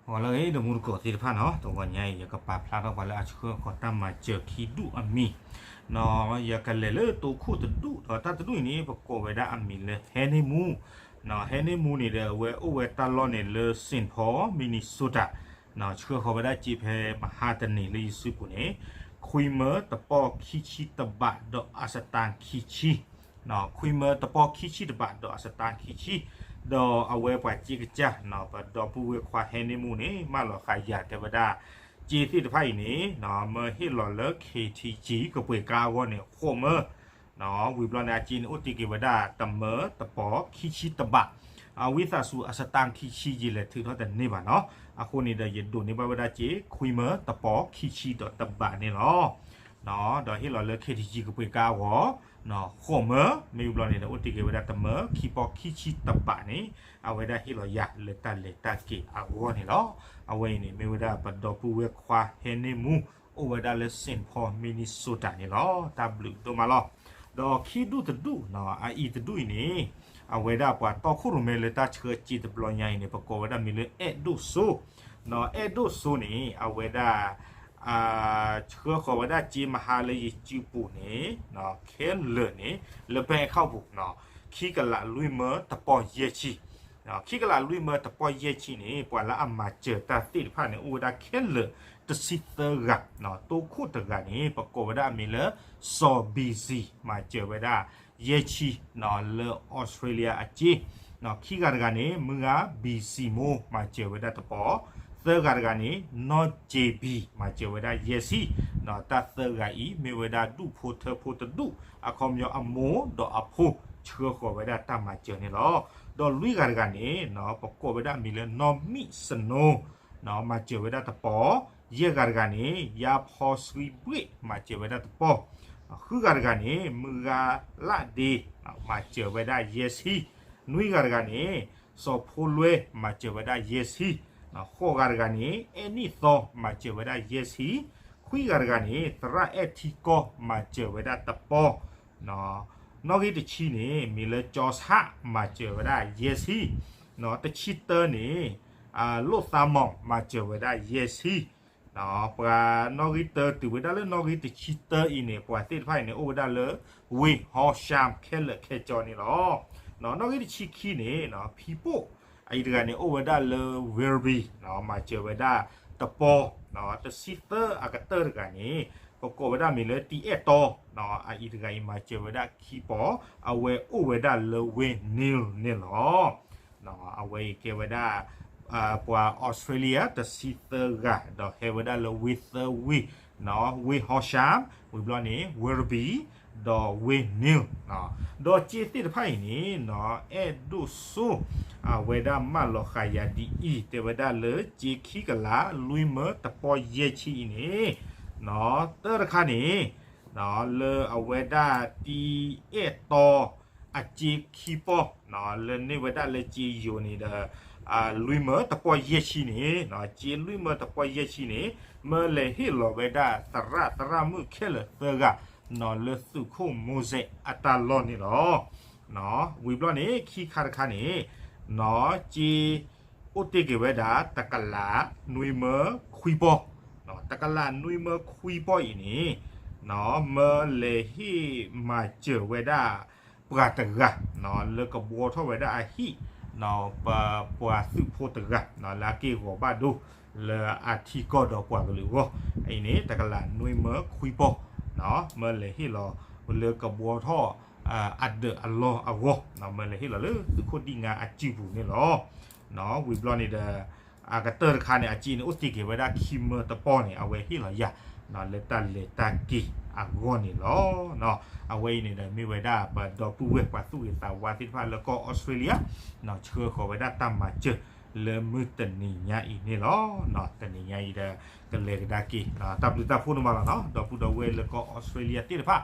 ဂီၤလၢအဂ့ၤ ဒီမူတကိးသ့ၣ်တဖၣ်နီၤ, တဂီၤညါအံၤ ယကပာ်ဖျါထီၣ်ပှၤလၢအဆှၢဃီၤတၢ်မၤစၢၤခံဒူၣ်အမံၤ, ယကလဲၤလၢတိခိၣ်တဒူၣ် ဒီးတၢ်တဒူၣ်အံၤန့ၣ် ပကိးဝဲဒၣ်အမံၤလၢ ဟဲန့ၢ်မူ, ဟဲန့ၢ်မူန့ၣ်ဒီး အဝဲအိၣ်ဝဲတၢ်လီၢ်န့ၣ်လၢ Saint Paul Minnesota, ဆှၢဃီၤဝဲဒၣ်စ့ဖဲမဟါတနံၤလၢယစုပူၤန့ၣ် ခွံမၢတပီၢ်ခံဆံတဘးဒီးအစတါခံဆံ ခွံမၢတပီၢ်ခံဆံတဘးဒီးအစတါခံဆံ, ဒီးအဝဲပှၤစ့ကစၢ် ပဒီပုၢ်ဝဲၢ်ခွါဟဲန့ၢ်မူန့ၣ် မၢလီၤဃာ်ယၤတဲဝဲဒၣ် စ့သ့ၣ်တဖၣ်အံၤန့ၣ် မၢဟ့ၣ်လီၤလၢ K T G ကပှ့ၤကါအဂီၢ်န့ၣ် ဃိးမၢ, ဝံၤဘျီန့ၣ် အစ့န့ၣ်အိၣ်တ့ၢ်က့ၤဝဲဒၣ် တမၢတပီၢ်ခံဆံတဘး, အဝံသးစူၤအစတါခံဆံ ယလဲၤထုးထီၣ်တန့ၢ်ဘၣ်နီၤ, အဃိန့ၣ်ဒီး ယဒိးန့ၢ်ဘၣ်ဝဲဒၣ်စ့ ခွံမၢတပီၢ်ခံဆံဒီးတဘးန့ၣ်လီၤ. ဒီးဟ့ၣ်လီၤလၢ K T G ကပှ့ၤကါအဂီၢ် ဃိးမၢ, မ့ၢ်ဘျီန့ၣ်ဒီး အိၣ်တ့ၢ်က့ၤဝဲဒၣ်တမၢခံပီၢ်ခံဆံတဘးန့ၣ် အဝဲဒၣ်ဟ့ၣ်လီၤယၤလၢတၢ်လဲၤတၢ်က့ၤအဂီၢ်န့ၣ်လီၤ. အဝဲအံၤန့ၣ် မ့ၢ်ဝဲဒၣ်ပဒီပုၢ်ဝဲၢ်ခွါဟဲန့ၢ်မူ အိၣ်ဝဲဒၣ်လၢ Saint Paul Minnesota န့ၣ်လီၤ. တၢ်ဘျုးဒိၣ်မးလီၤ. ဒီးခံဒူၣ်တဒူၣ် အအံၤတဒူၣ်အံၤန့ၣ် အဝဲဒၣ်ပှၤတီခိၣ်ရိၣ်မဲလၢတၢ်ဆှၢစ့တဘျီညါအံၤန့ၣ် ပကိးဝဲဒၣ်မံၤလၢ အဲၣ်ဒိၣ်စိ, အဲၣ်ဒိၣ်စိန့ၣ် အဝဲဒၣ် ဆှၢဃီၤဝဲဒၣ်စ့မဟါလၢယစုပူၤန့ၣ် ခဲလၢာ်န့ၣ် လၢ bank account ပူၤ ခံကလးလွံၢ်မၢတပီၢ်ယဲၢ်ဆံ, ခံကလးလွံၢ်မၢတပီၢ်ယဲၢ်ဆံန့ၣ် ပှၤလၢအမၤစၢၤတၢ်သ့ၣ်တဖၣ်န့ၣ် အိၣ်ဝဲဒၣ်ခဲလၢာ်တဆံသၢဂၤ, တိခိၣ်တဂၤန့ၣ် ပကိးဝဲဒၣ်အမံၤလၢ စီၤ ဘံစံ မၤစၢၤဝဲဒၣ် ယဲၢ်ဆံ လၢ Australia အစ့, ခံဂၤတဂၤန့ၣ် မုၢ်ဂၤ ဘံစံမိၢ် မၤစၢၤဝဲဒၣ်တပီၢ်, သၢဂၤတဂၤန့ၣ် နီၢ် ကၠ့ဘံ မၤစၢၤဝဲဒၣ်ယဲၢ်ဆံ, တၢ်သၢဂၤအံၤ မ့ၢ်ဝဲဒၣ်ဒူၣ်ဖိထၢဖိတဒူၣ် အခီပညီအမိၢ်ဒီးအဖိ ဆှၢဃီၤဝဲဒၣ်တၢ်မၤစၢၤန့ၣ်လီၤ. ဒီးလွံၢ်ဂၤတဂၤန့ၣ် ပကိးဝဲဒၣ်အမံၤလၢ နီၢ် မံးစနိ မၤစၢၤဝဲဒၣ်တပီၢ်, ယဲၢ်ဂၤတဂၤန့ၣ် ယါဖီဆှံဘှ့ၣ် မၤစၢၤဝဲဒၣ်တပီၢ်, ဃုဂၤတဂၤန့ၣ် မုၢ်ဂၤလၣ်ဒ့ မၤစၢၤဝဲဒၣ်ယဲၢ်ဆံ, နွံဂၤတဂၤန့ၣ် စီၤဖိလွဲ မၤစၢၤဝဲဒၣ်ယဲၢ်ဆံ, ဃိးဂၤတဂၤန့ၣ် အဲၣ်နံၣ်သီ မၤစၢၤဝဲဒၣ်ယဲၢ်ဆံ, ခွံဂၤတဂၤန့ၣ် သရၣ်အဲၣ်ထံကီၢ် မၤစၢၤဝဲဒၣ်တပီၢ်, နီၣ်ဂံၢ်တဆံန့ၣ် မံၤလၢကၠီဆၣ် မၤစၢၤဝဲဒၣ်ယဲၢ်ဆံ, တဆံတၢန့ၣ် လိၣ်သးမီၢ် မၤစၢၤဝဲဒၣ်ယဲၢ်ဆံ, ပှၤနီၣ်ဂံၢ်တၢတုၤဝဲဒၣ်လၢနီၣ်ဂံၢ်တဆံတၢအံၤန့ၣ် ပှၤသ့ၣ်တဖၣ်အံၤန့ၣ် အိၣ်ဝဲဒၣ်လၢ ဝ့ၢ်ဟီၡၢမ် ခဲလၢာ်ခဲဆ့န့ၣ်လီၤ. နီၣ်ဂံၢ်တဆံခံန့ၣ် ဖံပိၣ် အအံၤတဂၤန့ၣ် အိၣ်ဝဲဒၣ်လၢ ဝ့ၢ်ရဘံ မၤစၢၤဝဲဒၣ်တပီၢ်, တဆံသၢအကတၢၢ်တဂၤန့ၣ် ပကိးဝဲဒၣ်မံၤလၢ တံၤအဲၣ်တီ, အအံၤတဂၤအံၤ မၤစၢၤဝဲဒၣ်ခံပီၢ်, အဝဲအိၣ်ဝဲဒၣ်လၢ ဝ့ၢ်နံလ်န့ၣ်လီၤ. အဝဲအံၤကဲဝဲဒၣ် ပှၤ Australia တဆံသၢဂၤ ဒီးဟဲဝဲဒၣ်လၢဝ့ၢ်သၢဝ့ၢ်, ဝ့ၢ်ဟီၡၢမ်, ဝံၤဘျီန့ၣ် ဝ့ၢ်ရဘံ, ဒီးဝ့ၢ်နံလ်, ဒီးစ့သ့ၣ်တဖၣ်အံၤန့ၣ် အဲၣ်ဒိၣ်စိ အဝဲဒၣ်မၢလီၤဃာ်ယၤဒ်အံၤ တဲဝဲဒၣ်လၢစ့ခံကလးလွံၢ်မၢတပီၢ်ယဲၢ်ဆံအံၤန့ၣ် တၢ်တခါန့ၣ် လၢအဝဲဒၣ်တံၤအဲၣ်တီ အစ့ခံပီၢ် လၢန့ၢ်ဝဲဒၣ်လၢစ့ယိၤန့ၣ်ဒီး လွံၢ်မၢတပီၢ်ယဲၢ်ဆံန့ၣ်, စ့လွံၢ်မၢတပီၢ်ယဲၢ်ဆံန့ၣ် မၢလဲၤဟ့ၣ်လီၤဝဲဒၣ်သရၣ်သရၣ်မုၣ်ခဲလၢာ်သၢဂၤ လၢသုးခိၣ်မိၢ်စဲးအတၢ်လီၢ်န့ၣ်လီၤ. ဝံၤဘျီန့ၣ် ခံခါတခါန့ၣ် စ့ အိၣ်တ့ၢ်က့ၤဝဲဒၣ် တကလးနွံမၢခွံပီၢ်, တကလးနွံမၢခွံပီၢ်အံၤန့ၣ် မၢလဲၤဟ့ၣ်မၤစၢၤဝဲဒၣ် ပှၤတဂၤ လၢကဘှီထီၣ်ဝဲဒၣ်အဟံၣ် ပပှၤသုးဖိတဂၤ လၢအက့ၢ်ဂီၤဘၣ်ဒိ လၢအထံကီၢ်ဒီးပှၤကလုာ်အဂီၢ် အံၤန့ၣ် တကလးနွံမၢခွံပီၢ် မၢလဲၤဟ့ၣ်လီၤ လၢကဘှီထီၣ် အဒၢးအလီၢ်အဂီၢ် မၢလဲၤဟ့ၣ်လီၤလၢသုးခိၣ်ဒံၣ်ငါအစုပူၤန့ၣ်လီၤ. ဝံၤဘျီန့ၣ်ဒီး အကတၢၢ်တခါန့ၣ် အစ့န့ၣ် အိၣ်တ့ၢ်က့ၤဝဲဒၣ်ခံမၢတပီၢ်န့ၣ် အဝဲဟ့ၣ်လီၤယၤ လၢတၢ်လဲၤတၢ်က့ၤအဂီၢ်န့ၣ်လီၤ. အဝဲအံၤန့ၣ်ဒီး မ့ၢ်ဝဲဒၣ်ပဒီပုၢ်ဝဲၢ်ပှၤသူၣ်ဂ့ၤသးဝါသ့ၣ်တဖၣ်လၢကီၢ်အီစထြ့လယါ ဆှၢဃီၤဝဲဒၣ်တၢ်မၤစၢၤလၢမုၢ်တနံၤညါအံၤန့ၣ်လီၤ. တနံၤညါအံၤဒီး ကလဲၤကဒါက့ၤ တၢ်ဘျုးတၢ်ဖှိၣ်န့ၣ်မးလီၤနီၤ ဒီပုၢ်ဒီဝဲၢ်လၢကီၢ်အီစထြ့လယါသ့ၣ်တဖၣ်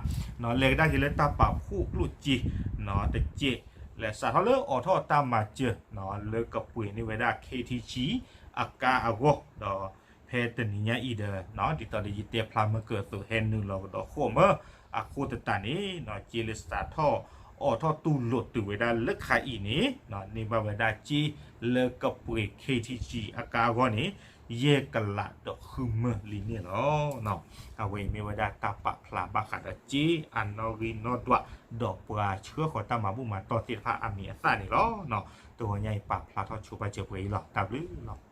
လဲၤကဒါက့ၤလၢတၢ်ပာ်ဖှိၣ်ကျိၣ်စ့ တစဲး လဲၤစးထီၣ်လၢအိးထီၣ်တၢ်မၤစၢၤ လၢကပှ့ၤန့ၢ်ဝဲဒၣ် KTG အကါအဂီၢ် ဒီးဖဲတနံၤညါအံၤဒီး ဒ်သိးဒီးယတဲဖျါမၢကၢၢ်အသိး ဟဲနုာ်လီၤကဒီးဃိးမၢ အဃိသတးန့ၣ် စ့လၢစးထီၣ် အိးထီၣ်တူၢ်လိာ်တုၤဝဲဒၣ်လၢခါအံၤန့ၣ် န့ၢ်ဘၣ်ဝဲဒၣ်စ့လၢကပှ့ၤ K T G အကါအဂီၢ်န့ၣ် ယဲၢ်ကလးဒီးဃုမၢလံန့ၣ်လီၤ. အဝဲအံၤမ့ၢ်ဝဲဒၣ်တၢ်ပာ်ဖျါဘၣ်ဃးဒီးစ့အနီၣ်ဂံၢ်နီၣ်ဒွး ဒီးပှၤဆှၢဃီၤတၢ်မၤဘူၣ်မၤတီၢ်သ့ၣ်တဖၣ်အမံၤအသၣ်န့ၣ်လီၤ. တဂီၤညါအံၤ ပာ်ဖျါထီၣ်ဆိပာ်စၢၤပှဲၤအံၤလီၤ. တၢ်ဘျုးလီၤ.